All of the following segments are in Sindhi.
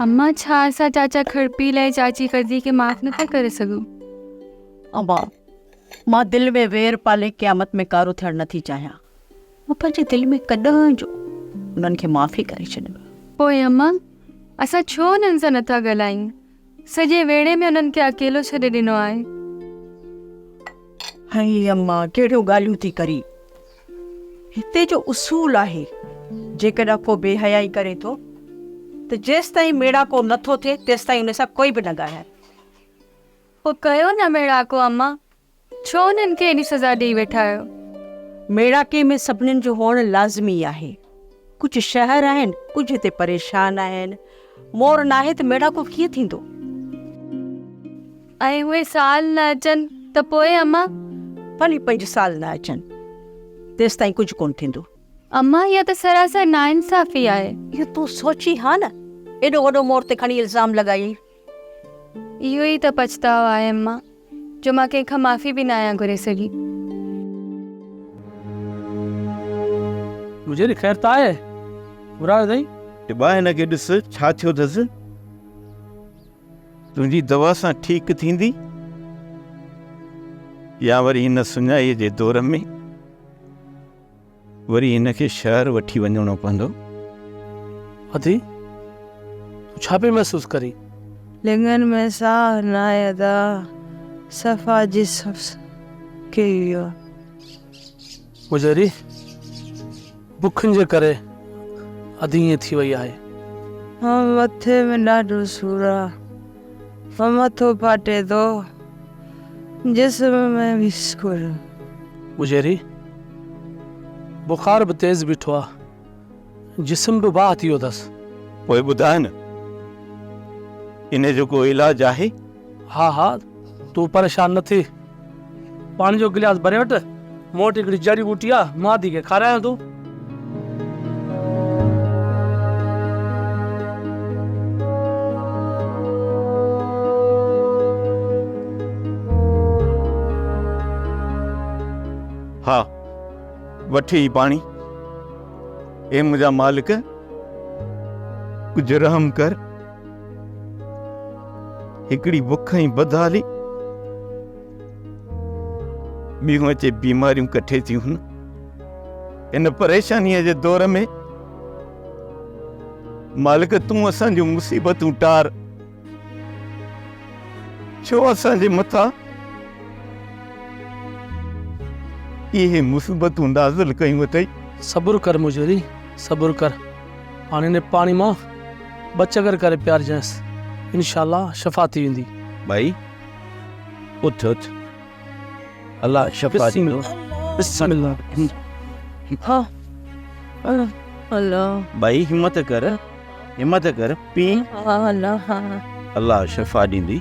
اما ڇا اسان چاچا کڙپيل ۽ چاچي قضي کي معاف نٿا ڪري سگهون؟ اما مان دل ۾ وير پالي قيامت ۾ ڪارو ٿيڻ نٿي چاهيان. مان پنهنجي دل ۾ ڪڏهن جو انهن کي معاف ئي ڪري ڇڏيو آهي. پوء اما اسان ڇو انهن سان نٿا ڳالهايون؟ سڄي ويڙهي ۾ انهن کي اڪيلو ڇڏي ڏنو آهي. هي اما ڪهڙيون ڳالهيون ٿي ڪرين. هتي جو اصول آهي جيڪڏهن ڪو بي حيائي ڪري ٿو ته جيستائين ميڙاڪو نه ٿو ٿئي تيستائين ان سان ڪوئي به نه ڳالهائي. پوء ڪيو نه ميڙاڪو اما. ڇو انهن کي ايڏي سزا ڏيئي ويٺا آهيو؟ ميڙاڪي ۾ سڀنين جو هئڻ لازمي آهي. ڪجهه شهر آهن، ڪجهه هتي پريشان آهن. مور ناهي ته ميڙاڪو ڪيئن ٿيندو؟ ۽ اهي سال نه اچن ته پوء اما؟ ڀلي پنج سال نه اچن، تيستائين ڪجهه ڪونه ٿيندو. اما اها ته سراسر ناانصافي آهي. اهو تون سوچين ها نه، ايڏو وڏو مور تي کڻي الزام لڳايئي. اهو ئي ته پڇتاء آهي اما، جو مان ڪنهن کان معافي به ناهيان گهري سگهي. گجري خير ته آهي؟ گهرايو اٿئي؟ ٽٻا هن کي ڏس ڇا ٿيو اٿس؟ تنهنجي دوا سان ٺيڪ ٿيندي يا وري هن سڃائيء جي دور ۾؟ وري هن کي شهر وٺي وڃڻو پوندو. ادي، تون ڇا پئي محسوس ڪرين؟ لڱن ۾ ساهه ناهي ادا، صفا جسم سڪي ويو. مجري، بکن جي ڪري ادي ائين ٿي وئي آهي. ها مٿي ۾ ڏاڍو سور آ، مٿو ڦاٽي ٿو، جسم ۾ به سور. مجري، بخار به تيز بيٺو آ، جسم به باهه ٿي ويو اٿس. پوء ٻڌاء نه، انهي جو ڪو علاج آهي؟ ها ها، تون پريشان نه ٿي. پاڻي جو گلاس ڀري وٺ، مون وٽ هڪڙي جڙي ٻوٽي آ، مان ادي کي کارايان ٿو. ها، وٺ هي پاڻي. اي منهنجا مالڪ، ڪجهه رحم ڪر. هڪڙي بک ۽ بدحالي، ٻيون اچي بيماريون ڪٺي ٿيون هن. هن پريشانيء جي دور ۾ مالڪ تون اسان جون مصيبتون ٽار. ڇو اسان جي مٿان اهي مصيبتون نازل ڪيون اٿئي؟ صبر ڪر مجري، صبر ڪر. هاڻي هن پاڻي مان ٻه چڪر ڪري پيارجانس، انشاء الله شفا ٿي ويندي. ڀائي، اٿ اٿ، الله شفا ڏيندو. بسم الله. ڀائي، همت ڪر. همت ڪر پي الله شفا ڏيندي.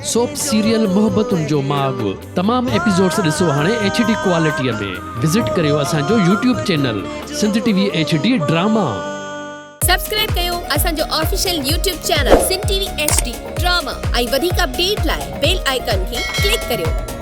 سوپ سيريل محبتن جو ماڳ تمام ايپيسوڊس ڏسو هاڻي ايڇ ڊي ڪوالٽي ۾ وزٽ ڪريو اسان جو YouTube channel Sindh T V H D drama. Subscribe ڪيو اسان جو official YouTube channel Sindh T V H D drama ۽ وڌيڪ اپڊيٽ لاء بيل آئيڪان کي ڪلڪ ڪريو.